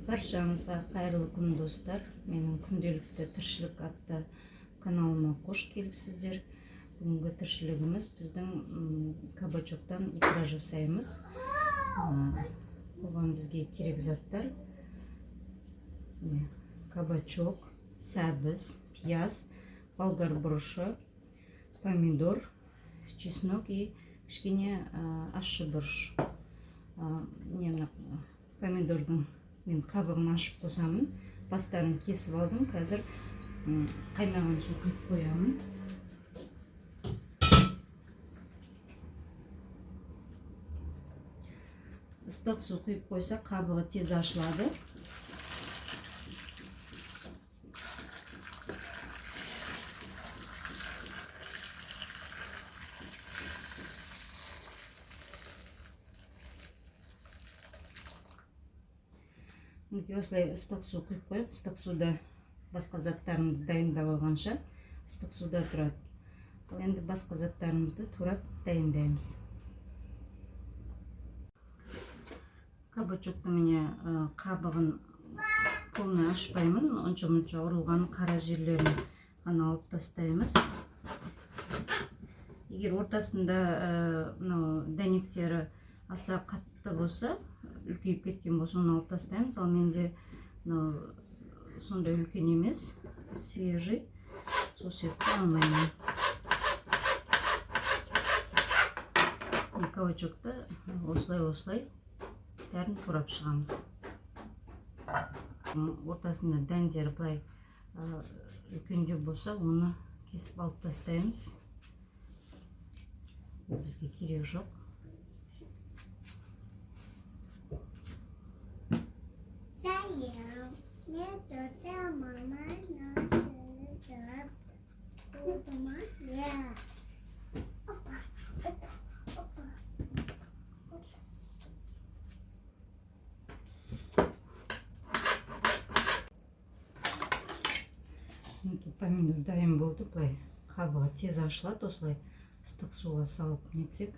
Баршаңызға қайырлы күн, достар! Менің «Күнделікті тіршілік» атты каналыма қош келіпсіздер. Бүгінгі тіршілігіміз біздің кабачоктан икра жасаймыз. Оған бізге керек заттар: міне, кабачок, сәбіз, пияз, болгар бұрышы, помидор, чеснок и кішкене ащы бұрыш. Міне, мына помидордың мен қабығын ашып қосамын, бастарын кесіп алдым. Қазір қайнаған су құйып қоямын. Ыстық су құйып қойса, қабығы тез ашылады. Мінекей, осылай ыстық су құйып қоямын. Ыстық суда басқа заттарымды дайындап алғанша ыстық суда тұрады. Ал енді басқа заттарымызды турап дайындаймыз. Кабачокты, міне, қабығын полный ашпаймын, онша мұнша ұрылған қара жерлерін ғана алып тастаймыз. Егер ортасында мынау дәнектері аса қатты болса, үлкейіп кеткен болса, оны алып тастаймыз. Ал менде мынау сондай үлкен емес, свежий, сол себепті алмаймын. Міне, кабачокты осылай, осылай бәрін турап шығамыз. Ортасында дәндері былай үлкендеу болса, оны кесіп алып тастаймыз, ол бізге керек жоқ. Сәлем. Мен тота мама болды ма? Иә. Опа, опа, опа. Мінекей, помидор дайын болды. Былай қабығы тез ашылады, осылай ыстық суға салып нетсек,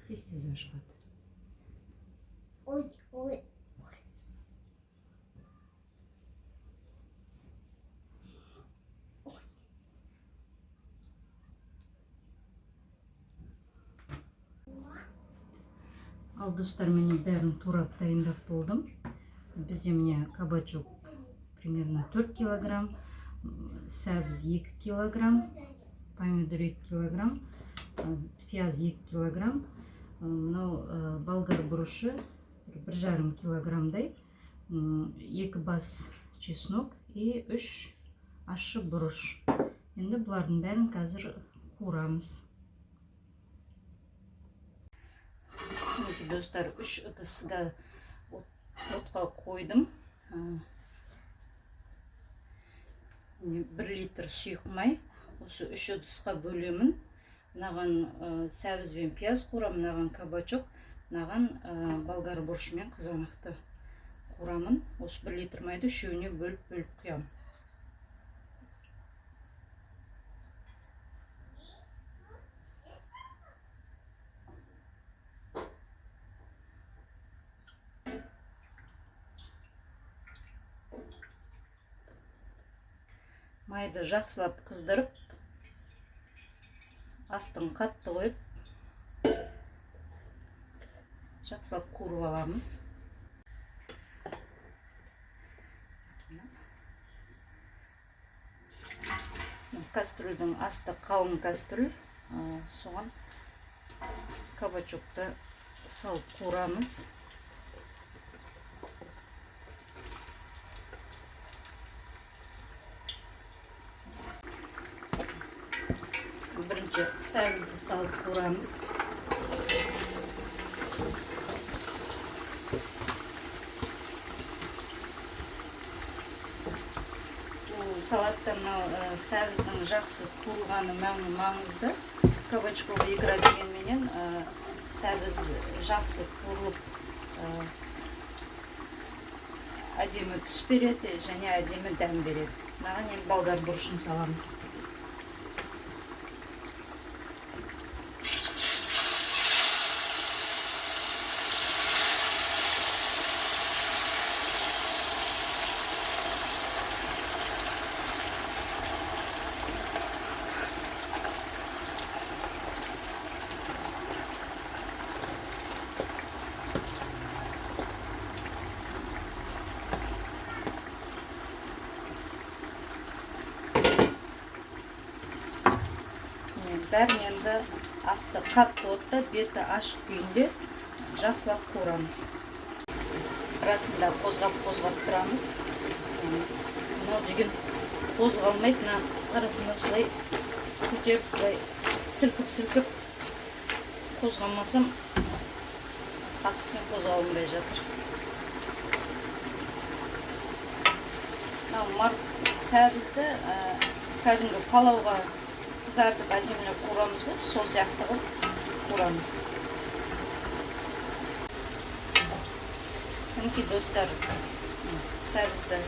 тез тез ашылады. Ой, ой. Ой. Ал, достар, міне, бәрін турап дайындап болдым. Бізде, міне, кабачок примерно 4 килограмм, сәбіз 2 килограмм, помидор 2 килограмм, пияз 2 килограмм, мынау болгар бұрышы 1,5 килограммдай, екі бас чеснок и үш ащы бұрыш. Енді бұлардың бәрін қазір қуырамыз. Мінекей, достар, үш ыдысқа отқа қойдым. Міне, 1 литр сұйық май, осы үш ыдысқа бөлемін. Мынаған сәбіз бен пияз қуырамын, мынаған кабачок, мынаған болгар бұрышы мен қызанақты қуырамын. Осы 1 литр майды үшеуіне бөліп бөліп құямын. Майды жақсылап қыздырып, астын қатты қойып, жақсылап қуырып аламыз. Кастрюльдің асты қалың кастрюль, соған кабачокты салып қуырамыз. Бірінші сәбізді салып қуырамыз. Бұл салатта мынау сәбіздің жақсы қуырылғаны маңызды. Кабачковый икра дегенменен, сәбіз жақсы қуырылып, әдемі түс береді және әдемі дәм береді. Мынаған енді болгар бұрышын саламыз. Бәрін енді асты қатты отта, беті ашық күйінде жақсылап қуырамыз. Арасында қозғап-қозғап тұрамыз. Мынау деген қозғалмайды, мына арасында осылай көтеріп, былай сілкіп-сілкіп қозғамасам қасықпен қозғалынбай жатыр. Мынау сәбізді кәдімгі палауға қызартып әдемілеп қуырамыз ғой, сол сияқты қылып қуырамыз. Мінекей достар, сәбізді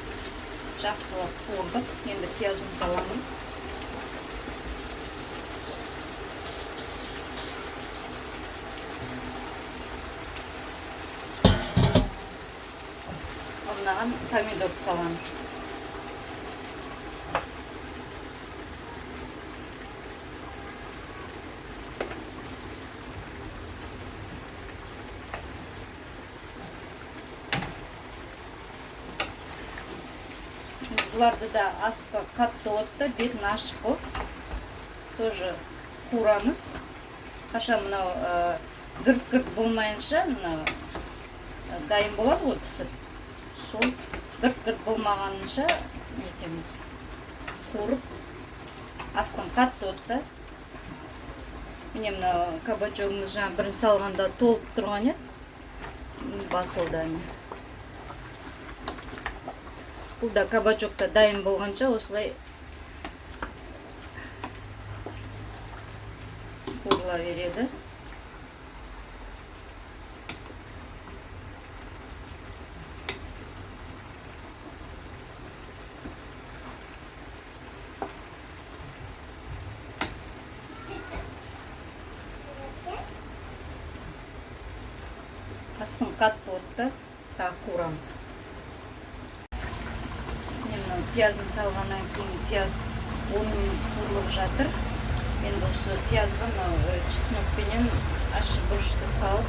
жақсылап қуырдық. Енді пиязын саламын. Мынаған помидор саламыз. Бұларды да асты қатты отта, бетін ашық қойып, тоже қуырамыз. Қашан мынау гірт-гірт болмайынша, мынау дайын болады ғой пісіп. Сол гірт-гірт болмағанынша нетеміз. Қуырып, астын қатты отта. Міне мынау кабачогымыз жаңа бірінші салғанда толып тұрған еді. Басылды әне. Бұл да кабачок та дайын болғанша осылай қуырыла береді. Астын қатты отта тағы қуырамыз. Міне мынау пиязын салғаннан кейін пияз 10 минут қуырылып жатыр. Енді осы пиязға мынау чеснокпенен ащы бұрышты салып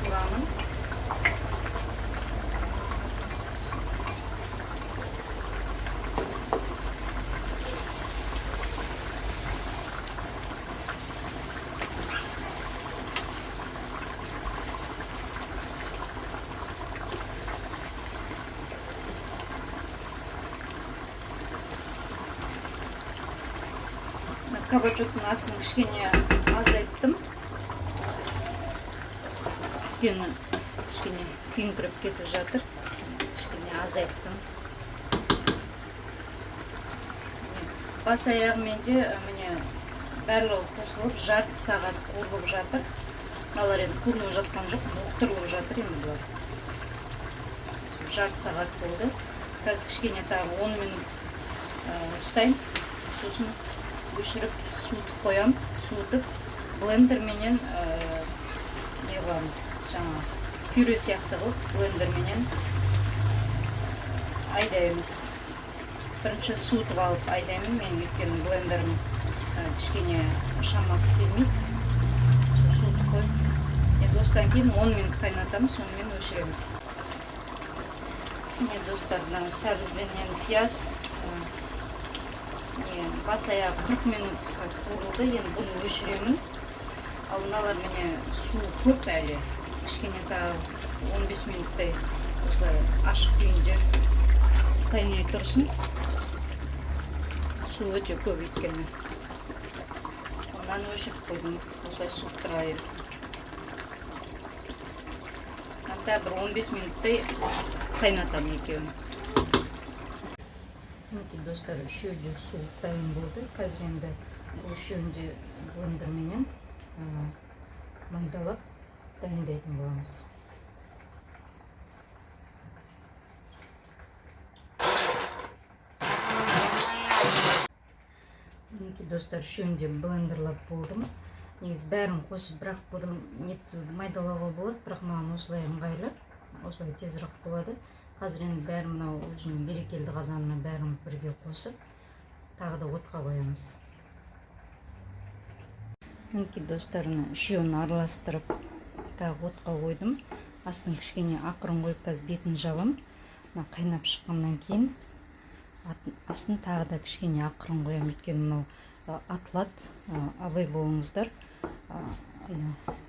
қуырамын. Кабачоктың астын кішкене азайттым. Өйткені кішкене күйіңкіреп кетіп жатыр. Кішкене азайттым. Бас аяғымен де міне барлығы қосылып жарты сағат қуырылып жатыр. Мыналар енді қуырылып жатқан жоқ, бұқтырылып жатыр енді бұлар. Жарты сағат болды. Қазір кішкене тағы 10 минут ұстаймын. Сосын өшіріп суытып қоямын. Суытып блендерменен не қыламыз, жаңа пюре сияқты қылып блендерменен айдаймыз. Бірінші суытып алып айдаймын мен, өйткені блендерім кішкене шамасы келмейді. Сол суытып қойып, енді осыдан кейін 10 минут қайнатамыз, сонымен өшіреміз. Міне достар, мына сәбізбенен пияз бас аяғы 40 минут қуырылды. Енді бұны өшіремін. Ал мыналар міне су көп әлі. Кішкене тағы 15 минуттай осылай ашық күйінде қайнай тұрсын. Су өте көп өйткені. Мынаны өшіріп қойдым. Осылай суып тұра берсін. Тағы бір 15 минуттай қайнатамын екеуін. Мінекей достар, үшеуі де суып дайын болды. Қазір енді бұл үшеуін де блендерменен майдалап дайындайтын боламыз. Мінекей достар, үшеуін де блендерлап болдым. Негізі бәрін қосып, бірақ бұрын майдалауға болады, бірақ маған осылай ыңғайлы, осылай тезірек болады. Қазір енді бәрін мынау өзінің берекелді қазанына бәрін бірге қосып, тағы да отқа қоямыз. Мінекей достар, мына үшеуін араластырып тағы отқа қойдым. Астын кішкене ақырын қойып, қазір бетін жабамын. Мына қайнап шыққаннан кейін астын тағы да кішкене ақырын қоямын, өйткені мынау Атылады, абай болыңыздар,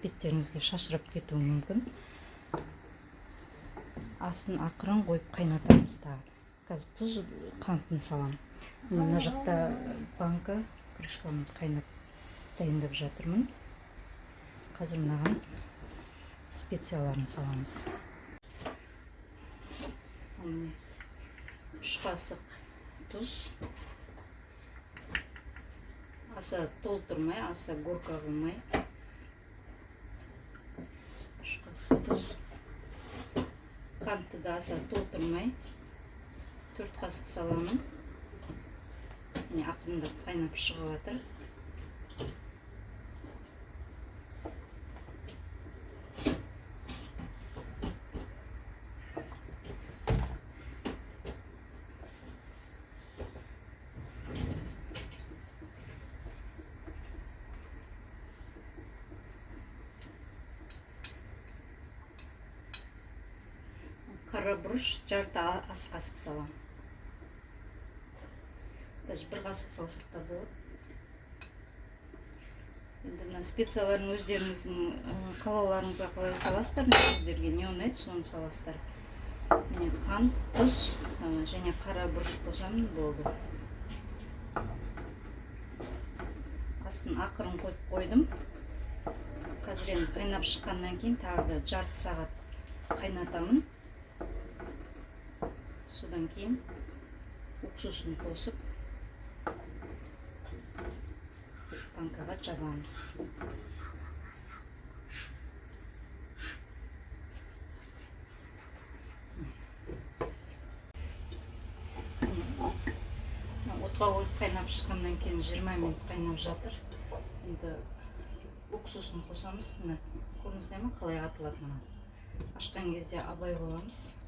беттеріңізге шашырап кетуі мүмкін. Астын ақырын қойып қайнатамыз тағы. Қазір тұз, қантын саламын. Мына жақта банка крышканы қайнап дайындап жатырмын. Қазір мынаған специяларын саламыз. Міне 3 қасық тұз. Аса толтырмай, аса горка қылмай. 3 қасық тұз. Қантты да аса толтырмай. 4 қасық саламын. Міне ақырындап қайнап шығып жатыр. Қара бұрыш жарты ас қасық саламын. Даже 1 қасық салсақ та болады. Енді мына специяларын өздеріңіздің қалауларыңызға қалай саласыздар, сіздерге не ұнайды соны саласыздар. Міне қант, тұз және қара бұрыш қосамын, болды. Астын ақырын қойып қойдым. Қазір енді қайнап шыққаннан кейін тағы да жарты сағат қайнатамын. Содан кейін уксусын қосып банкаға жабамыз. Отқа қойып қайнап шыққаннан кейін 20 минут қайнап жатыр. Енді уксусын қосамыз. Міне көрдіңіздер ме қалай атылатынын. Ашқан кезде абай боламыз.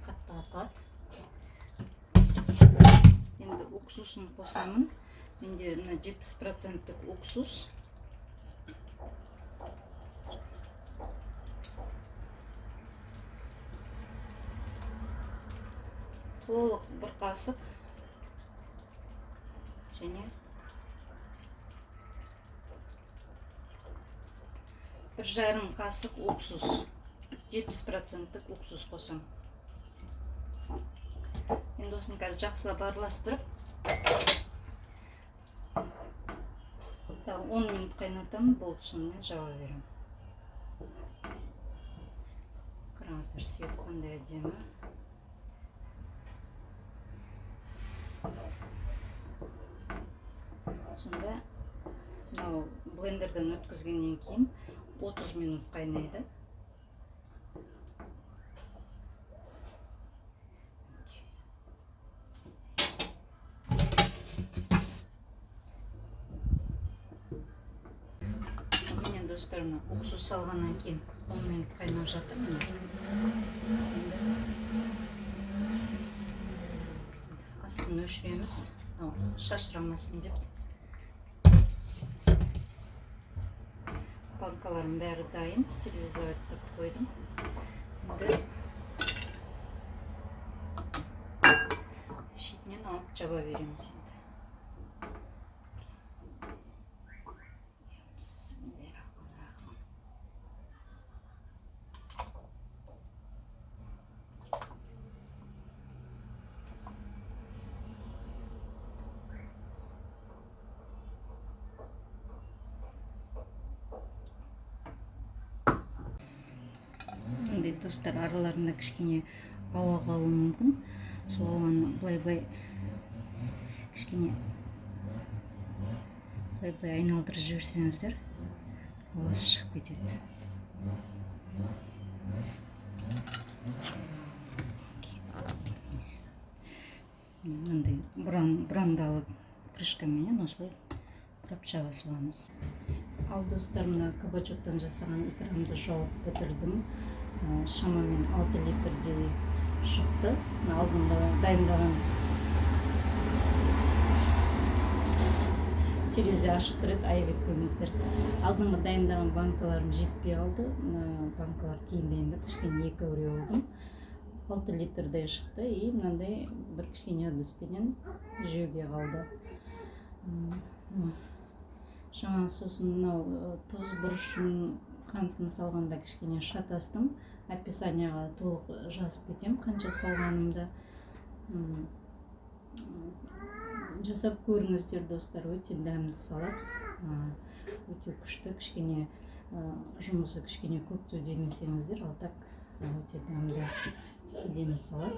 Қатты атылады. Енді уксусын қосамын. Менде мына 70% уксус. Толық 1 қасық және 1,5 қасық уксус. 70% уксус қосамын. Енді осыны қазір жақсылап араластырып, тағы 10 минут қайнатамын, болды, сонымен жаба беремін. Қараңыздар, свет қандай әдемі. Сонда мынау блендерден өткізгеннен кейін 30 минут қайнайды. Міне достар, мына уксус салғаннан кейін 10 минут қайнап жатыр. Міне. Енді астын өшіреміз, мынау шашырамасын деп. Банкалардың бәрі дайын, стерилизовать деп қойдым. Енді шетінен алып жаба береміз енді. Мындай достар, араларында кішкене ауа қалуы мүмкін. Сол ауаны былай-былай кішкене былай-былай айналдырып жіберсеңіздер, ауасы шығып кетеді. Мынандай бұрандалы крышкаменен осылай бұрап жаба саламыз. Ал достар, мына кабачоктан жасаған икрамды жауып бітірдім. Шамамен 6 литрдей шықты. Мына алдында дайындаған терезе ашық тұр еді, айып етпеңіздер. Алдыңғы дайындаған банкаларым жетпей қалды. Мына банкалар кейін дайындап кішкене екі біреу алдым. 6 литрдей шықты и мынандай бір кішкене ыдыспенен жеуге қалды. Жаңа сосын мынау тұз, бұрышын, қантын салғанда кішкене шатастым. Описанияға толық жазып кетемін қанша салғанымды. Жасап көріңіздер, достар, өте дәмді салат, өте күшті. Кішкене жұмысы кішкене көптеу демесеңіздер, ал так өте дәмді, әдемі салат.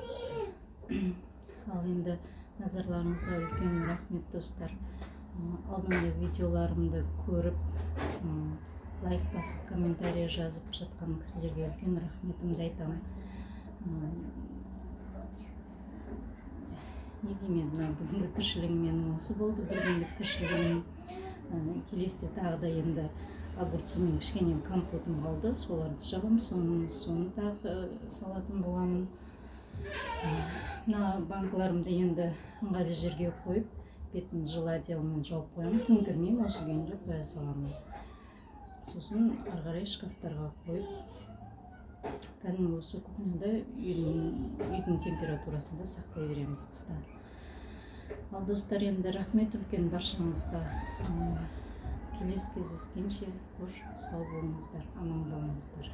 Ал енді назарларыңызға үлкен рахмет, достар. Алдыңғы видеоларымды көріп, лайк басып, комментарий жазып жатқан кісілерге үлкен рахметімді айтамын. Не деймін енді, мына бүгінгі тіршілігім менің осы болды, бір күндік тіршілігім. Келесіде тағы да енді огурцы мен кішкене компотым қалды, соларды жабамын, соны тағы салатын боламын. Мына банкаларымды енді ыңғайлы жерге қойып, бетін жылы одеялмен жауып қоямын, төңкермеймін, осы күйінде қоя саламын. Сосын ары қарай шкафтарға қойып, кәдімгі осы кухняда үйдің температурасында сақтай береміз қыста. Ал, достар, енді рахмет үлкен баршаңызға. Келесі кездескенше қош, сау болыңыздар, аман болыңыздар.